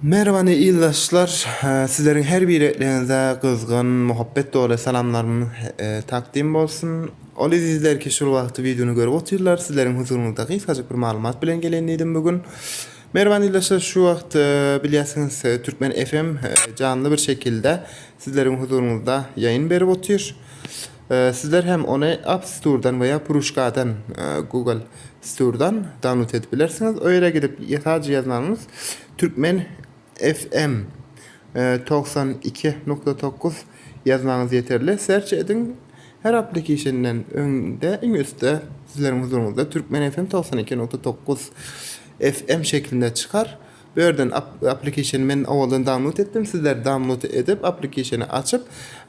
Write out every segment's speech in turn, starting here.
Mähriban ildeşler, sizleriň her biriňize gyzgyn, muhabbet doly salamlarym takdym bolsun. Ol ezizler ki şul wagty wideony görüp otyrlar, sizleriň huzuryňyzda gysgajyk bir maglumat bilen gelen diýdim bu gün. Mähriban ildeşler, şu wagt bilýärsiňiz Türkmen FM janly bir şekilde sizleriň huzuryňyzda ýaýyn berip otyr. Sizler hem ony App Store-dan we ýa Puruşkadan, Google Store-dan download edip bilersiňiz. O ýere gidip sadece ýazmagyňyz Türkmen FM 92.9 ýazmagyňyz ýeterli. Search ediň. Her application-den öňde, iň üstde sizleriň huzuryňyzda Türkmen FM 92.9 FM şeklinde çykar. Bu ýerden application men owaldan download etdim. Sizler download edip applicationy açyp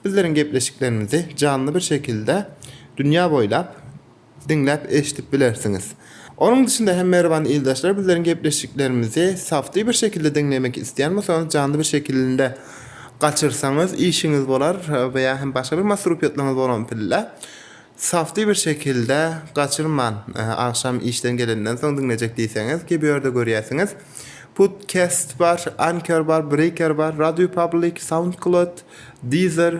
bizleriň gepleşiklerimizi janly bir şekilde dünýä boýlap diňläp eşidip bilersiňiz. Onuň dışynda hem mähriban ildeşler bizleriň gepleşiklerimizi safty bir şekilde diňlemek isleýän bolsaňyz janly bir şekilinde gaçyrsaňyz işiňiz bolar we ýa hem başga bir masrupýetlaryňyz bolan pille Safty bir şekilde gaçyrman agşam işden gelenden soň diňlejek diýseňiz ki bu ýerde görýäsiňiz Pudcast bar, Anchor bar, Breaker bar, Radio Public, Soundcloud, Deezer,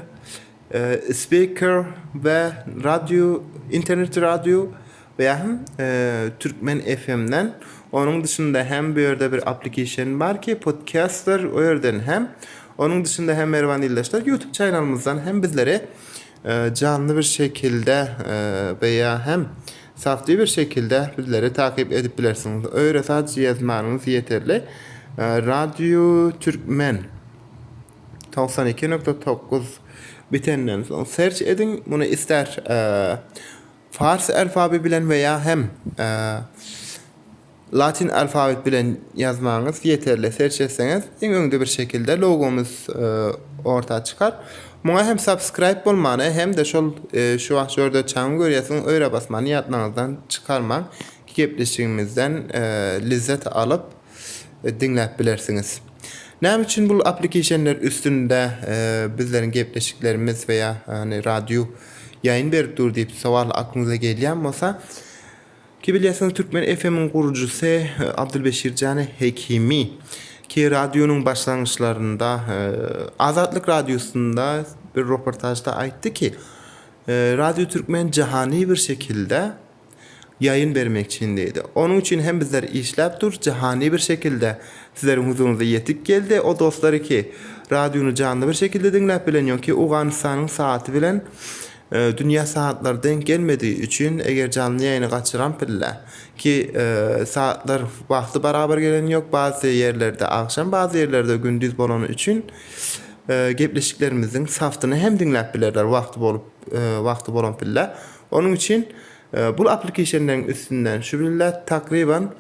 Speaker we radio internet radio we ýa hem Türkmen FM-den. Onuň dışynda hem bu ýerde bir application bar ki Podcaster o ýerden hem. Onuň dışynda hem mähriban ildeşler YouTube channelymyzdan hem bizleri Janly bir şekilde we ýa hem safty bir şekilde bizleri takyp edip bilersiňiz. Öýre sadece ýazmanyňyz ýeterli. Radio Türkmen 92.9 bitenden soň search ediň. Muny ister fars alfabe bilen we ýa hem Latyn alfabet bilen ýazmagyňyz ýeterli. Search etseňiz iň öňde bir şekilde logomyz orta çykar. Muňa hem subscribe bolmany hem-de şol şu wagt şu ýerde çaňy görýärsiňiz öýre basmany ýatlaňyzdan çykarmaň. Gepleşigimizden lezzet alyp diňläp bilersiňiz. Näme üçin bul applicationler üstünde bizleriň gepleşiklerimiz we ýa radio ýaýyn berip dur diýip sowal aklyňyza gelýän bolsa, Ki bilýärsiňiz Türkmen FM-iň gurujysy Abdylbeşir Jany Hekimi ki radionyň başlangyçlarynda Azatlyk radiosynda bir roportažda aýtdy ki Radio Türkmen jahany bir şekilde ýaýyn bermekçin diýdi. Onuň üçin hem bizler işläp dur jahany bir şekilde sizleriň huzuryňyza ýetip geldi. O dostlary ki radiony janly bir şekilde diňläp bilen ýok ki Owganystanyň saaty bilen Dünýä saatlary deň gelmedigi üçin, eger janly ýaýyny gaçyran pille, ki saatlar wagty barabar gelen ýok, bazy ýerlerde agşam, bazy ýerlerde gündiz bolany üçin gepleşiklerimiziň saftyny hem diňläp bilerler wagty bolup wagty bolan pille. Onuň üçin bul applicationlaryň üstünden şu pille takryban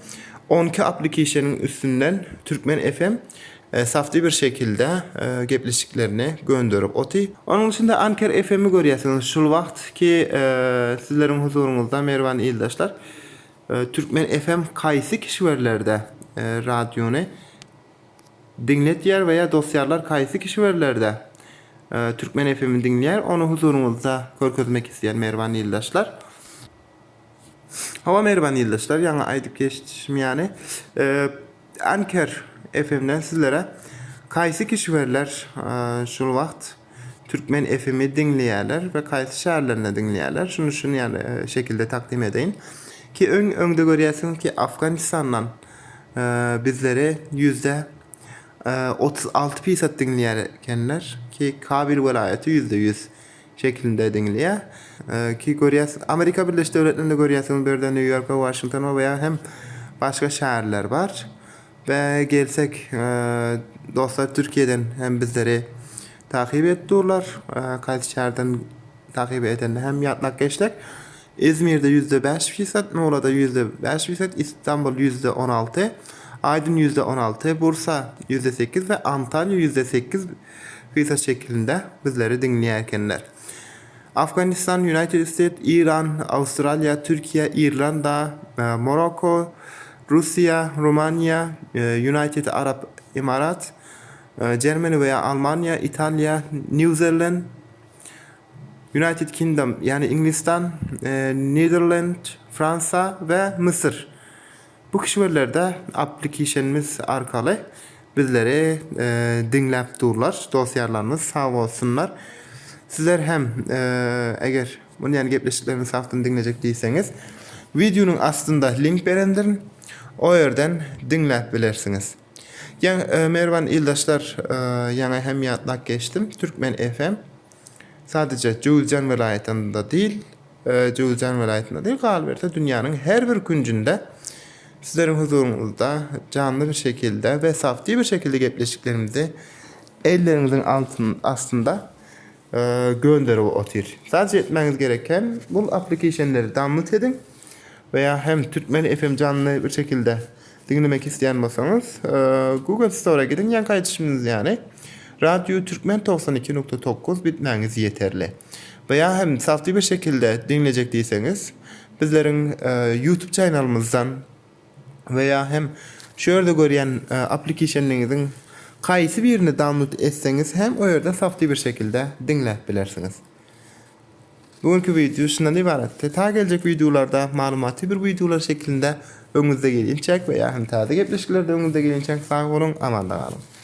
12 applicationyň üstünden Türkmen FM Safty bir şekilde gepleşiklerini gönderip oty. Onuň içinde Anker FM-i görýärsiňiz şul wagt ki sizleriň huzuryňyzda merwan ildeşler Türkmen FM kaýsy kişwerlerde radiony diňletýär we ýa dostýarlar kaýsy kişwerlerde Türkmen FM-i diňleýär ony huzuryňyzda görkezmek isleýän merwan ildeşler. Hawa mähriban ildeşler, ýaňy aýdyp geçişim ýaly, Anker FM-den sizlere kaýsy kişiwerler şul wagt Türkmen FM-i diňleýärler we kaýsy şäherlerinde diňleýärler, şuny şuny ýaly şekilde takdym edeýin. Ki öň öňde görýärsiňiz ki Afganistandan bizleri 36% pisat diňleýär ekenler, ki Kabil welaýaty 100%. Şeklinde diňleýär. Ki görýäs, Amerika Birleşik Döwletlerinde görýärsiňiz, bu ýerde Nýu-Ýork we Waşington we ýa hem başga şäherler bar. We gelsek, dostlar Türkiýeden hem bizleri takyp edip durlar. Kaýsy şäherden takyp edenini hem ýatlap geçsek. Izmirde 5% fisat, Muğlada 5% fisat, Istanbul 16%, Aydın 16%, Bursa 8% we Antalya 8% Visa şekilinde bizleri diňleýär ekenler. Afganistan, United States, Iran, Awstraliýa, Türkiýe, Irlanda, Morokko, Russiýa, Rumaniýa, United Arab Emarat, Germany we Almaniýa, Italiýa, New Zealand, United Kingdom, ýagny Iňlistan, Niderland, Fransa we Müsür. Bu kişiwerlerde applicationimiz arkaly. Bizleri diňläp durlar dost-ýarlarymyz sag bolsunlar. Sizler hem eger muny ýaly gepleşiklerimizi safdan diňlejek diýseňiz wideonyň astynda link berendirin. O ýerden diňläp bilersiňiz. Ýa mähriban ildeşler ýaňy hem ýatlap geçdim. Türkmen FM sadece Jöwüzjan welaýatynda dil Jöwüzjan welaýatynda dil galyberse dünýäniň her bir künjünde Sizleriň huzuryňyzda janly bir şekilde we safty bir şekilde gepleşiklerimizi elleriňiziň astynda gönderip otyr. Sadece etmäňiz gereken bul applicationleri download ediň veya hem Türkmen FM janly bir şekilde diňlemek isleýän bolsaňyz Google Store'a gidiň ýaňky aýdyşymyz ýaly Radio Türkmen 92.9 bitmäňiz ýeterli. Veya hem safty bir şekilde diňlejek diýseňiz Bizleriň YouTube channelymyzdan we ýa hem şu ýerde görýän applicationyňyzyň haýsy birini download etseňiz hem o ýerden safty bir şekilde diňläp bilersiňiz. Bu günki wideo şundan ybaratdy. Ta geljek wideolarda maglumatly bir wideolar şeklinde öňüňizde gelinçäk we ýa hem täze gepleşiklerde öňüňizde gelinçäk sag boluň, amanda galyň.